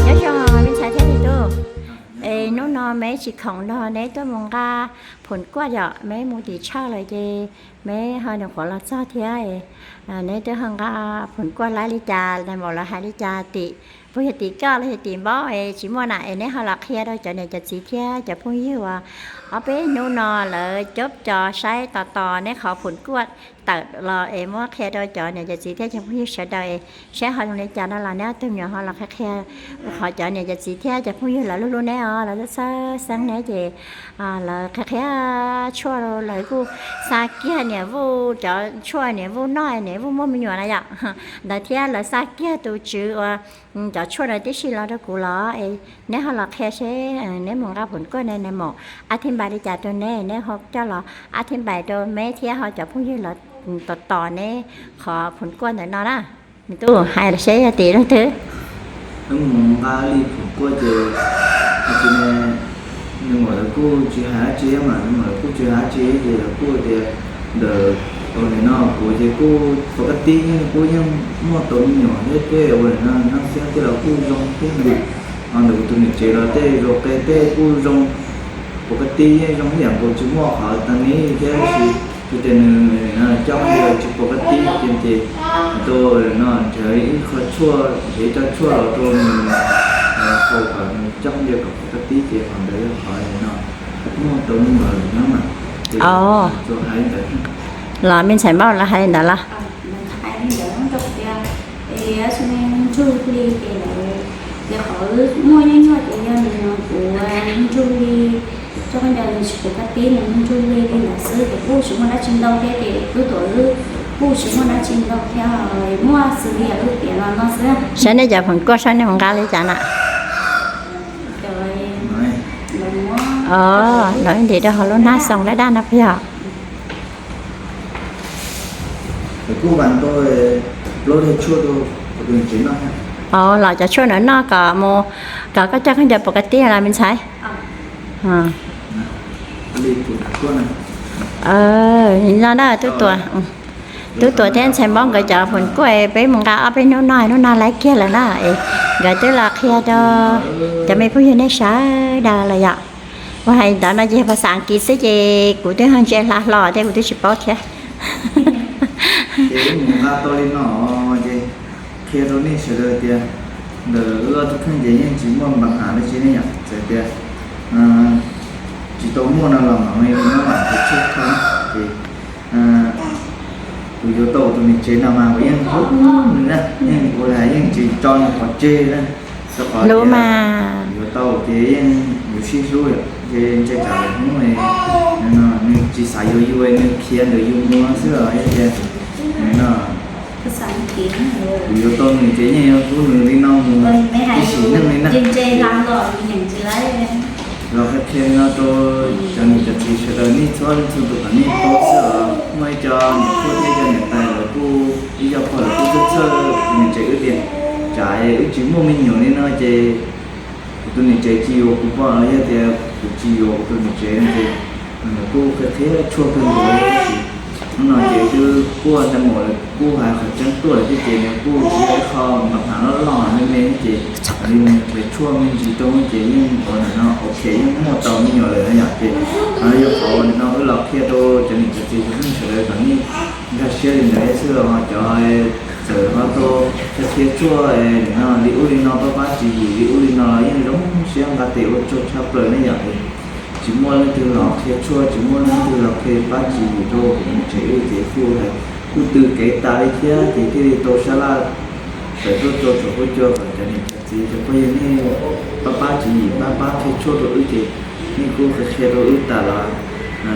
Nyob zoo me ntxhais thiab me tub. Es hnub no meb tsis khoom no, neb tuaj mus nqa phoom kuaj yom, meb mus tim tshaj lawm ces meb ho nyuam qhuav los txog thiab. Neb twb ho nqa phoom kuaj laib li cas, nais maum lawv hais li cas, tim puas yog tim koj los yog tim npaub es tsis muaj na, es neb ho los qhia rau cov niam cov txiv thiab cov phooj ywg uas ob peb hnub no lawv coob cos saib tos tos neb qhov phoom kuaj tawm los es muab qhia rau cov niam cov txiv thiab cov phooj ywg sawv daws es saib ho zoo li cas no los neb ob tug me nyuam ho los qhia qhia, qhov cov niam cov txiv thiab cov phooj ywg lawv hlub hlub neb os, lawv txhawj txhawj xeeb neb ces lawv qhia qhia tshuaj, lawv kuj xa kiag niam vuj, cov tshuaj niam vuj noj niam vuj muaj me nyuam na yom, ntawd thiab lawv xa kiag tus tswv uas cov tshuaj ntawd tib si los rau kuv los es neb ho los qhia seb neb mus nqa phoom kuaj ne, nais maum ab thib npais li cas rau neb, neb ho coj los ab thib npais rau meb thiab ho cov phooj ywg los tos tos neb qhov phoom kuaj ntawm no na. Me tub hais seb yog tim leej twg. Wb mus nqa li phoom kuaj ces nais maum lawv kuj tsis hais dab tsi mas, nais maum lawv kuj tsis hais dab tsi ces lawv kuj tias ntawm ua li no kuv ces kuj pov ka tib yeej kuj yeej muaj tau me nyuam thiab tej ua li no, noj xiab tej los kuj zoo thiab ntawm, ho ntawm kuv tus niam tsev los tej zoo qe tej kuj zoo, pov ka tib yeej zoo ib yam nkaus tsis muaj qhov tag nib thiab, tab sis yog tias nws coj qhov tsis pov ka tib ces ces tus no nrhiav ib qho tshuaj, nrhiav ib co tshuaj los rau nws haus kom nws coj qhov kom pov ka tib ces qhov ntawd yog qhov no muaj tau me nyuam lawm no mas. Ces tsuas hais ntawd. Los me ntxhais npaum los hais li ntawd los? Ntsug hli ces lawv, ces qhov muaj nyuaj nyuaj ces yog nws kuv ntsug hli, coj koj nco nws tsis pov ka tib, nws ntsug hli li ntawd xwb ces kuj tsis muaj dab tsi ntau thiab ces tub tuam wb kuj tsis muaj dab tsi ntau thiab, muaj xws li yam lub tiam los no xwb. Saib nej cov phoom kuaj saib nej mus nqa li cas na. Lawv ntim rau hauv lub hnab xoo daj daj no puas yog? Os, los cov tshuaj no noj kom mus, kom koj coj khaub ncaws pov ka tib los me ntxhais. No na, tub tuam, tub tuam thiab ntxhais npaum nkawd cov phoom kuaj peb mus nqa ob peb hnub no, hnub no laib kiag lawm na es nkawd twb los qhia rau cov me phooj ywg nej sawv daws lawm yom. Ua hais ntawd no ces yog pas xav kiv xwb ces kuv twb ho ntsia hla hlo thiab kuv twb tsis paub thiab. Ces wb mus nqa tau li no ces qhia rau nej sawv daws tias ntawm wb ob tug kheej ces yeej tsis muaj npa has dab tsi ne yom, txawm tias tsis tau muaj no los mam li no mam li tshuaj kho ces kuv yuav tau tus niam tsev no mas kuv yeej hlub nws na, yeej ua li yeej tsis tso nws pov tseg na. Rau qhov tias yuav tau ces yeej yuav sib hlub yom, ces ntshe tsam lawm hnub no nws tsis xav yuav yus, nws khiav ntawm yus mus xwb os, yog tias nws no kuv yuav tau nws ces yeej yuav hlub nws li no mus ib sim neej li na. Los qhia qhia li no rau cov niam cov txiv sawv daws nej txhua leej txhua tus kom nej paub xwb os. Muaj ib co niam tub thiab ib co niam tais lawv kuj ib co pog lawv kuj txhawj txhawj tus niam tsev wb tias tsam wb tsis muaj me nyuam li no ces kuv tus niam tsev tsis yuav kuv poj los yog tias kuv tsis yuav kuv tus niam tsev no ces nws kuj qhia qhia tshuaj kawg nkaus li. Tab sis hnub no ces twb kuj ntais maum kuj hais qhov tseeb tuaj lawm thiab ces nws kuj tsis yog ib qho npa has loj loj me me ces li nws qhia tshuaj me ntsis rau ces yeej ua ntawm no ok yeej muaj tau me nyuam lawm no yom. Ces qhov no yog qhov uas nim no wb los qhia rau cov niam cov txiv cov phooj ywg sawv daws kom nej nkag siab li ntawd xwb los cov txawm ho tau qhia qhia tshuaj nim no li ub li no pab pab tswv yim li ub li no los yeej zoo siab nqa tes ua tsaug tshaj plaws ne yom. Tsis muaj leej twg los qhia tshuaj, tsis muaj leej twg los qhia pab tswv yim rau kuv tus niam tsev wb ces kuj hais kuj tw kev tas li thiab ces thiaj li tau sab laj tawm tuaj rau saum huab cua kom cov niam cov txiv cov phooj ywg nej pab pab tswv yim pab pab qhia tshuaj rau wb ces nej kuj qhia qhia rau wb tas los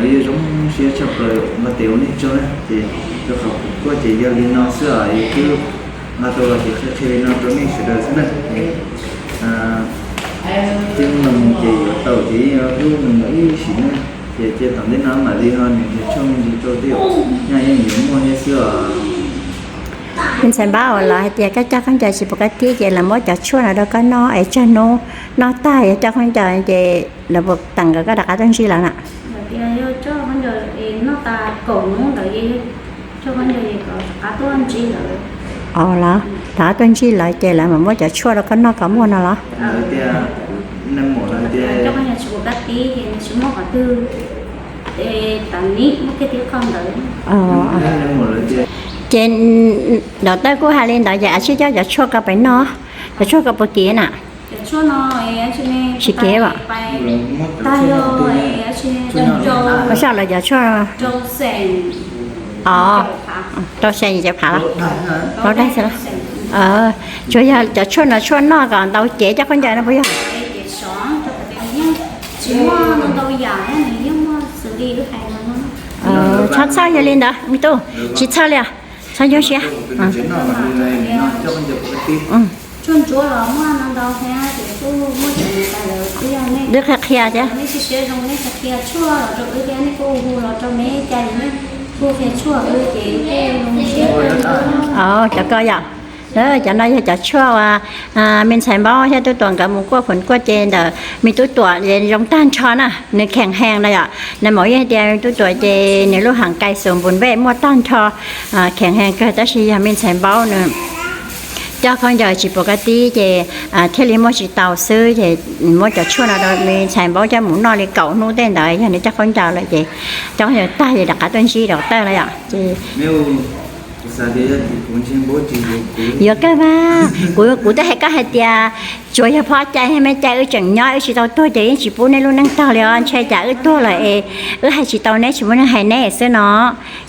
wb zoo siab tshaj plaws nqa tes ua nej tsaug na. Ces rau qhov kuj ces yog li no xwb os, yus twb nqa tau los ces qhia qhia li no rau nej sawv daws xwb na. Ces hnub no mus ces yuav tau ces yeej yuav hlub nws mus ib sim neej. Ces cia tom ntej no mam li ho nws nrhiav tshuaj me ntsis rau thiab, nyaj yeej yuav muaj thiab xwb os. Me ntxhais Npaub, lawv hais tias koj coj khaub ncaws tsis pom koj tib ces lawv muab cov tshuaj no rau koj noj es tsawg hnub noj tag yog coj khaub ncaws ces lawv puas teem kom koj rov qab tuaj ntsib lawv na? Yog coj khaub ncaws noj tas kaum hnub ntawd, coj khaub ncaws rov qab tuaj ntsib lawv. Os los, rov qab tuaj ntsib lawv ces lawv mam muab cov tshuaj rau koj noj kom muaj no los? Coj khaub ncaws tsis pom koj tib ces tsis muaj qhov twg, tam nim muab kiag tib qho ntawd. Ces doctor kuj hais li ntawd ces a tsij coj cov tshuaj ko pem noj, cov tshuaj ko puas kev na? Tsis kev os. Ua tsaug lawv cov tshuaj. Os, rau xya yim caum phav los? Plaub daim xwb los? Tsuas yog cov tshuaj no tshuaj noj kom ntau cev coj khaub ncaws no puas yog? Txhob txhawj, yog li ntawd me tub, tsis txhawj li os, txhob nyuaj siab. Twb qhia qhia thiab. Cov ko yom, cov no yog cov tshuaj uas me ntxhais Npaub thiab Tub Tuam nkawd mus kuaj phoom kuaj ces ntawm me Tub Tuam zoo tag nrho na, nws kheem hees no yom. Nais maum yeej hais tias me Tub Tuam ces nws lub heem kais xus npus npej muaj tag nrho, kheem hees kawg, tab sis yog me ntxhais Npaub nws coj khaub ncaws tsis pom koj tib ces thiaj li muaj tsis tau xwb ces muab cov tshuaj no rau me ntxhais Npaub coj mus noj li kaum hnub tej ntawd yog nws coj khaub ncaws lawm ces coj khaub ncaws tag ces rov qab tuaj ntsib doctor no yom ces yuav kawg mas. Kuv, kuv twb hais koj hais tias tsuas yog phob cai thiab me cai wb tseem nyob wb tsis tau tuag ces yeej tsis pub nej lub neej tag li os, ntshe cas wb tuag lawm es wb hais tsis tau neb, tsis muaj neeg hais neb xwb no.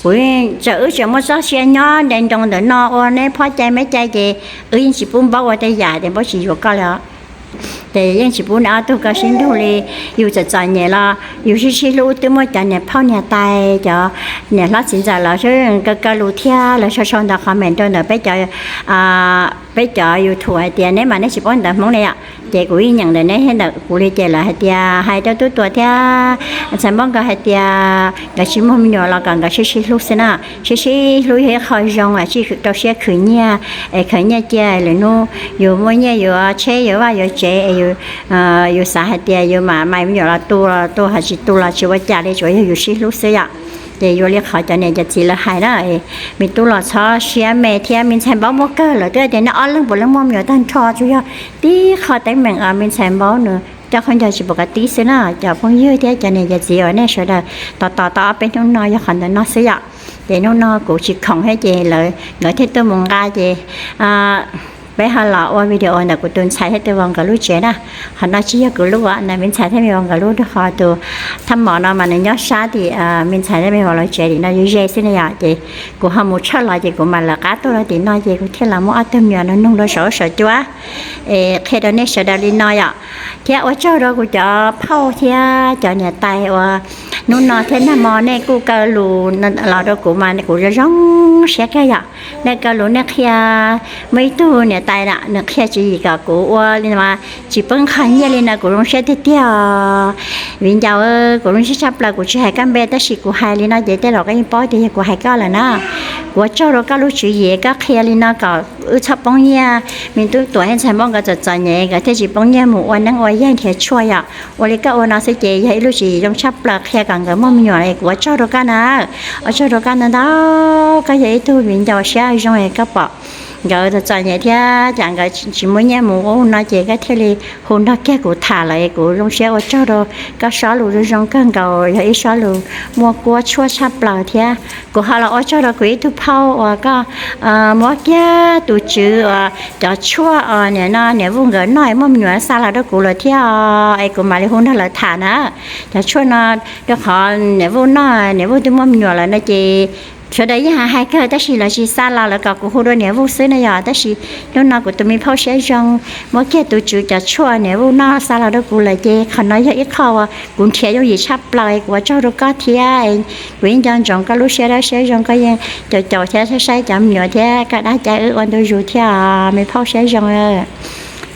Kuv, wb tseem muaj txoj sia nyob nte nroo ntawm no ua neb phob cai me cai ces wb yeej tsis pub Npaub ua tej yam tias Npaub tsis yuav koj li os. Ces yeej tsis pub neb ob tug ko sib nrug li. Yus txom txom nyem los yus sib sib hlub, twb muaj cov niam phauj niam tais, cov niam hlob txiv ntxawm lawv sib kaw kaw lus thiab lawv sau sau ntawv comment rau ntawm peb cov, peb cov YouTube hais tias neb mas neb tsis paub ntawv Hmoob ne yom. Ces kuv yeej nyeem ntawm neb thiab ntawm kuv li ces lawv hais tias hais rau Tub Tuam thiab ntxhais Npaub nkawd hais tias nkawd tsis muaj me nyuam los kom nkawd sib sib hlub xwb na. Sib sib hlub yog ib qho zoo, tsij rau siab khwv nyiaj, es khwv nyiaj cia lwm hnub yus muaj nyiaj yuav tsheb yuav vaj yuav tsev es yus xav hais tias yus mam mais me nyuam los tu los tu, hos tsis tu los tsis ua cas li, tsuas yog yus sib hlub xwb yom. Ces yuav li qhov cov niam cov txiv lawv hais na, me tub los txhob siab me thiab, me ntxhais Npaub muaj kawg lawm, twb tias nej ob leeg puav leej muaj me nyuam tag nrho, tsuas yog tib qho teeb meem uas me ntxhais Npaub nws coj khaub ncaws tsis pom koj tib xwb na. Cov phooj ywg thiab cov niam cov txiv uas nej sawv daws tos tos tau ob peb hnub no yog qhov ntawm no xwb yom. Ces hnub no kuv tsis khoom thiab ces lawv, nkawd thiaj tuaj mus nqa ces peb ho los ua video ntawm kuv tus ntxhais thiab tus vauv nkawd lub tsev na. Qhov no tsis yog kuv lub, ntawm me ntxhais thiab me vauv nkawd lub, rau qhov tus thaj mom no mas nws nyob sab tim me ntxhais thiab me vauv lawv tsev tim no ze ze xwb na yom. Ces kuv ho mus tshawj los ces kuv mam lawv qab tuaj rau tim no ces kuv thiaj los muab ob tug me nyuam no nug rau saum huab saum cua es qhia rau nej sawv daws li no yom. Thiab ua tsaug rau kuv cov phauj thiab cov niam tais uas hnub no thiab nag hmo nej kuj kaw lus los rau kuv mas kuv zoo zoo siab kawg yom. Nej kaw lus nej qhia, muaj ib tug niam tais na nws qhia tswv yim kom kuv ua li no mas tsis poob qho nyiaj li no kuv zoo siab tiag tiag os. Viv ncaus, kuv zoo siab tshaj plaws, kuv tsis hais koj npe tab sis kuv hais li no ces tej zaum koj yeej paub tias yog kuv hais koj lawm na. Kuv ua tsaug rau koj lub tswv yim koj qhia li no kom wb txhob poob nyiaj. Me tub Tuam thiab ntxhais Npaub nkawd txom txom nyem nkawd thiaj tsis poob nyiaj mus ua neeb ua yaig nrhiav tshuaj yom. Ua li koj ua no xwb ces yog ib lub tswv yim zoo tshaj plaws qhia kom nkawd muaj me nyuam es kuv ua tsaug rau koj na. Ua tsaug rau koj ntau ntau, koj yog ib tug viv ncaus siab zoo es koj pom nkawd txom txom nyem thiab cas nkawd tsis muaj nyiaj mus ua no ces koj thiaj li hu nrog kiag kuv tham lawm es kuv zoo siab ua tsaug rau koj sob lus zoo zoo kawg nkaus, yog ib sob lus muaj kuab tshuaj tshaj plaws thiab. Kuv ho los ua tsaug rau kuv ib tug phauj uas koj muab kiag tus tswv uas cov tshuaj uas niam no niam Vuj nkawd noj es muaj me nyuam xa los rau kuv lawm thiab os, es kuv mam li hu nrog lawv tham na. Cov tshuaj no, rau qhov niam Vuj noj, niam Vuj twb muaj me nyuam lawm no ces sawv daws yeej hais kawg tab sis lawv tsis xa los, lawv kom kuv hu dua niam Vuj xwb na yom. Tab sis hnub no kuv tus me phauj siab zoo muab kiag tus tswv cov tshuaj niam Vuj noj xa los rau kuv lawm ces qhov no yog ib qho uas kuv nrhiav yooj yim tshaj plaws, kuv ua tsaug rau koj thiab. Kuv yeej nco ntsoov koj lub siab dawb siab zoo, koj yeej caum caum thiab saib saib cov me nyuam thiab koj dab cai wb ua ntu zus thiab os me phauj siab zoo.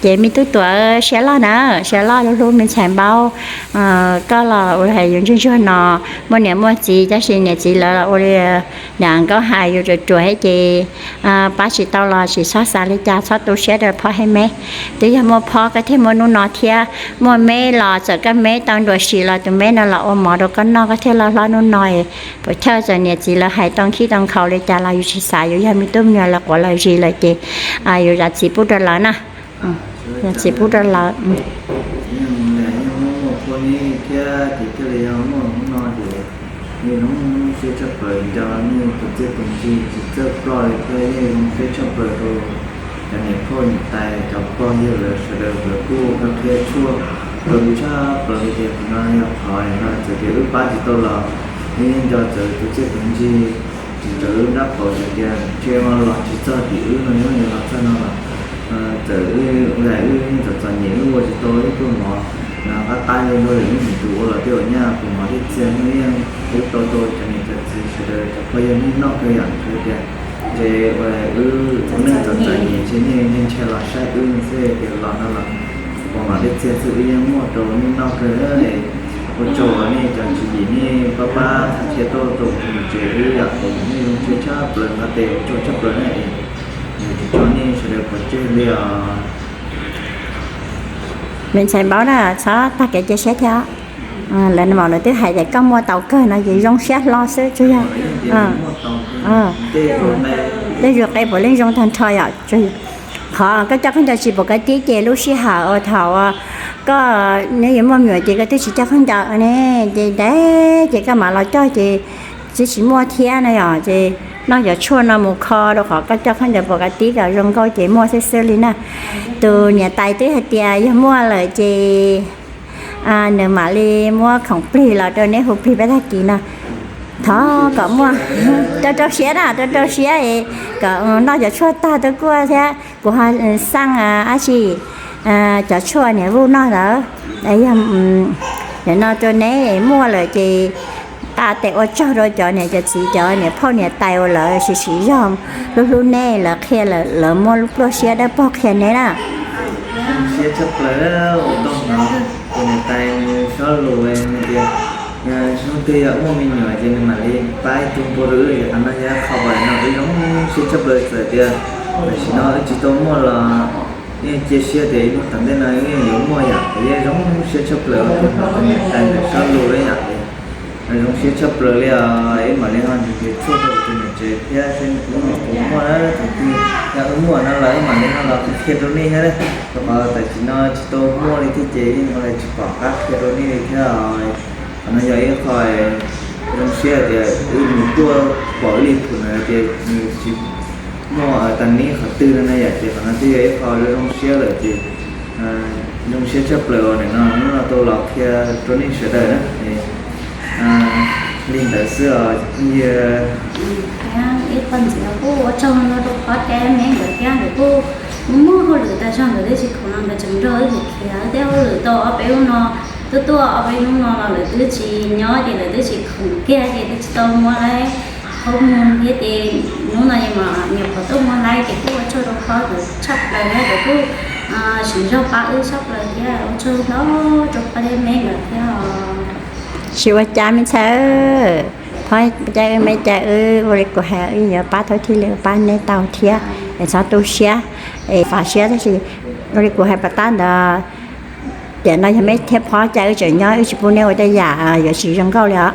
Ces me tub Tuam, siab loj na, siab loj, hlub hlub me ntxhais Npaub. Koj los ua li hais yus ntsuag ntsuag no, muaj niam muaj txiv tab sis niam txiv lawv los ua li niam Nkauj hais yus ruam ruam thiab ces pab tsis tau los tsis txhob xav li cas, txhob tu siab rau phob thiab meb. Twb yog muaj phob koj thiaj muaj hnub no thiab, muaj meb los txawm koj meb tau nruam sim los tus meb no los ua mov rau koj noj koj thiaj loj hlob hnub no. Puas chawj, txawm niam txiv lawv hais tau khib tau nkhaus li cas los yus tsis xav, yus yog me tub me nyuam lawv quav lawv zis lawm ces yus zam txim pub rau lawv na. Zam txim pub rau lawv. Yeej muaj muaj phob neb thiab ces thiaj li yog muaj hnub no ces nej zoo siab tshaj plaws, nco nej tus txiaj tus ntsig tsis txawj ploj li thiab nej zoo siab tshaj plaws rau cov niam phauj niam tais cov pog yawg lawv sawv daws lawv kuj qhia tshuaj rau tshaj plaws li tias qhov no yog qhov no txawm tias wb pab tsis tau los wb yeej nco txawm tus txiaj tus ntsig tsis txawm wb nrab qaum txawm tias ntshe los tsis txog tim wb no nyob los txog no los txawm wb yeej txom txom nyem wb ua tsis tau ib pluag mov no qab qab li luag lwm hnub tus ua los tej uas nyaj tus mov thiaj txiag no yeej ua tau rau cov niam cov txiv sawv daws cov pog yawg nej noj kawg yam ntshai tias ntshe ua wb ua neej txom txom nyem ntshe nej ntshai los saib wb xwb tias los no los ua mov thiaj txiag xwb wb yeej muaj rau nej noj kawg. Ua tsaug nej cov tswv yim nej pab pab qhia tuaj rau tus niam tsev wb yom, nej zoo siab tshaj plaws nqa tes ua tsaug tshaj plaws na. Tsis tso nej sawv daws pov tseg li os. Me ntxhais Npaub na, txhob tag kev cia siab thiab. Lawv mas lawv twb hais tias koj muaj tau kawg no ces zoo siab hlo xwb tsuas yog tej zug qe puav leej zoo tag nrho yom. Qhov koj coj khaub ncaws tsis pom koj tib ces lub sij hawm uas thaum koj neb yuav muaj me nyuam ces koj twb tsis coj khaub ncaws ne, ces ntev ces koj mam los coj ces twb tsis muaj thiab na yom. Ces noj cov tshuaj no mus kho rau qhov koj coj khaub ncaws pom koj tib kom zoo nkauj ces muaj xwb xwb li na. Tus niam tais twb hais tias yog muaj lawm ces nws mam li muab khoom plig los rau neb hu plig peb tag kis no. Thov kom muaj, rau rau siab na, rau rau siab es kom noj cov tshuaj tag tuaj kuaj thiab kuv ho xaj dab tsi cov tshuaj niam vuj noj ntawd. Yog nim no rau neb muaj lawm ces nqa tes ua tsaug rau cov niam cov txiv cov niam phauj niam tais uas lawv siv siv zog hlub hlub neb, lawv qhia lawv muab lub pluaj siab dawb paug qhia neb na. Siab tshaj plaws ua tau no, tus niam tais nws sob lus tias hnub twg yog muaj me nyuam ces nws mam li pab ib tug npua rau wb, qhov no yog qhov uas no wb zoo siab tshaj plaws txawm tias tam sim no wb tsis tau muaj los yeej cia siab tias ib hnub tom ntej no yeej yuav muaj yom, ces yeej zoo siab tshaj plaws tus niam tais ntawm sob lus yom. Zoo siab tshaj plaws li os, wb mam li ho nrhiav tshuaj rau tus niam tsev thiab seb wb puas muaj na, tus twg yog wb muaj no los wb mam li ho los qhia rau nej thiab, rau qhov tam sim no tsis tau muaj li thiab ces yeej ua tsis pom qab qhia rau nej li thiab. Qhov no yog ib qho zoo siab tias wb mus tuaj pom ib li phum na tias nws tsis muaj tag neb qhov twg no na yom, ces qhov no twb yog ib qho zoo siab lawm ces zoo siab tshaj plaws uas nim no hnub no tau los qhia rau nej sawv daws na. Li ntawd xwb os cov phooj ywg. Ib qho ntxiv no kuj ua tsaug no rau qhov cai me nkawd thiab nkawd kuj muaj hauj lwm tas zog, nkawd twb tsis khoom no nkawd tseem nrog wb khiav tej hauj lwm tau ob peb hnub no, tuaj tuaj ob peb hnub no los lawv twb tsis nyob ces lawv twb tsis khoom kiag ces twb tsis tau muab lawv qhov muag thiab ces hnub no mas nyias pom tuaj muab lawv ces kuj ua tsaug rau qhov nkawd tshaj plaws thiab nkawd kuj tsis nrog pab wb tshaj plaws thiab ua tsaug ntau rau qhov thiab me nkawd thiab. Tsis ua cas me ntxhais, phob cai wb me cai wb ua li kuv hais wb yuav pab thaum thij li pab neb tau thiab es txhob tu siab es fav siab tab sis ua li kuv hais pas tab ntawd tiam no yog me thiab phob cai wb tseem nyob wb tsis pub neb ua tej yam yuav tsis zoo nkauj li os.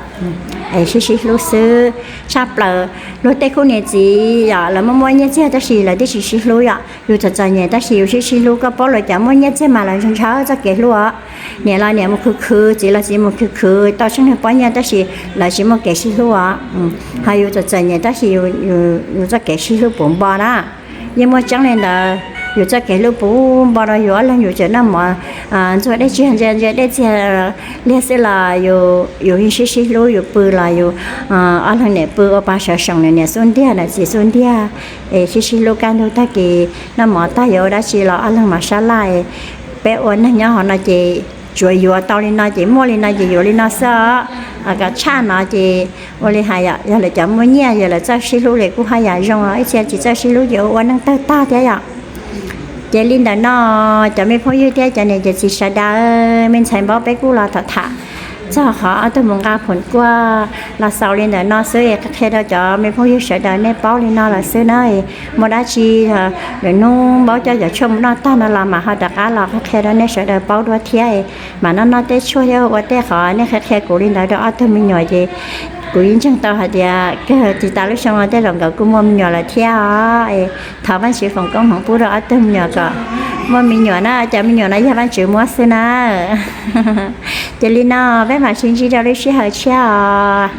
Es sib sib hlub xwb tshaj plaws. Luag tej khub niam txiv yom lawv muaj muaj nyiaj txiag tab sis lawv twb tsis sib hlub yom. Yus txom txom nyem tab sis yus sib sib hlub, koj paub lawv cov muaj nyiaj txiag mas lawv ntshaw ntshaw txoj kev hlub os. Niam los niam mus khwv khwv, txiv los txiv mus khwv khwv tau tseeb neeg pob nyiaj tab sis lawv tsis muaj kev sib hlub os. Ho yus txom txom nyem tab sis yus txoj kev sib hlub puv npo na. Yeej muaj tseeb li ntawd, yus txoj kev hlub puv npo rau yus ob leeg yus tseem noj mov ntxuag dej txiag ntsia ntsia dej txiag liag xwb los yus yeej sib sib hlub, yus pw los yus ob leeg niam pw ua pa sawv seem, niam xub ntiag niam txiv xub ntiag es sib sib hlub kaj ntug tag kis noj mov tag yuav ua dab tsi los ob leeg mas sab laj. Peb ua neeg nyob hauv no ces tsuav yuav tau li no ces muaj li no ces yuav li no xwb os. Kom tshaj no ces ua li hais yom, yog lawv cov muaj nyiaj yog lawv txawj sib hlub li kuj haj yam zoo os, ib txhia tsis txawj sib hlub ces ua ua neej tawg tag thiab yom. Ces li ntawm no, cov me phooj ywg thiab cov niam cov txiv sawv daws, me ntxhais npaub peb kuj los tham tham txog qhov ob tug mus nqa phoom kuaj los xaus li ntawm no xwb es qhia rau cov me phooj ywg sawv daws nej paub li no lawm xwb na. Muaj dab tsi, lwm hnub npaub coj cov tshuaj mus noj tag no los mam ho rov qab los qhia rau nej sawv daws paub dua thiab. Mas noj noj tej tshuaj thiab ua tej qhov nej qhia qhia kuv li ntawd rau ob tug me nyuam ces kuv yeej ntseeg tau hais tias kawg tsis tas lub xyoo no tej zaum nkawd kuj muaj me nyuam lawm thiab os. Thov Vajtswv foom koob hmoov pub rau ob tug me nyuam kom muaj me nyuam na, cov me nyuam no yog Vajtswv muab xwb na. Ces li no, peb mam sib ntsib rau lub sij hawm tshiab os.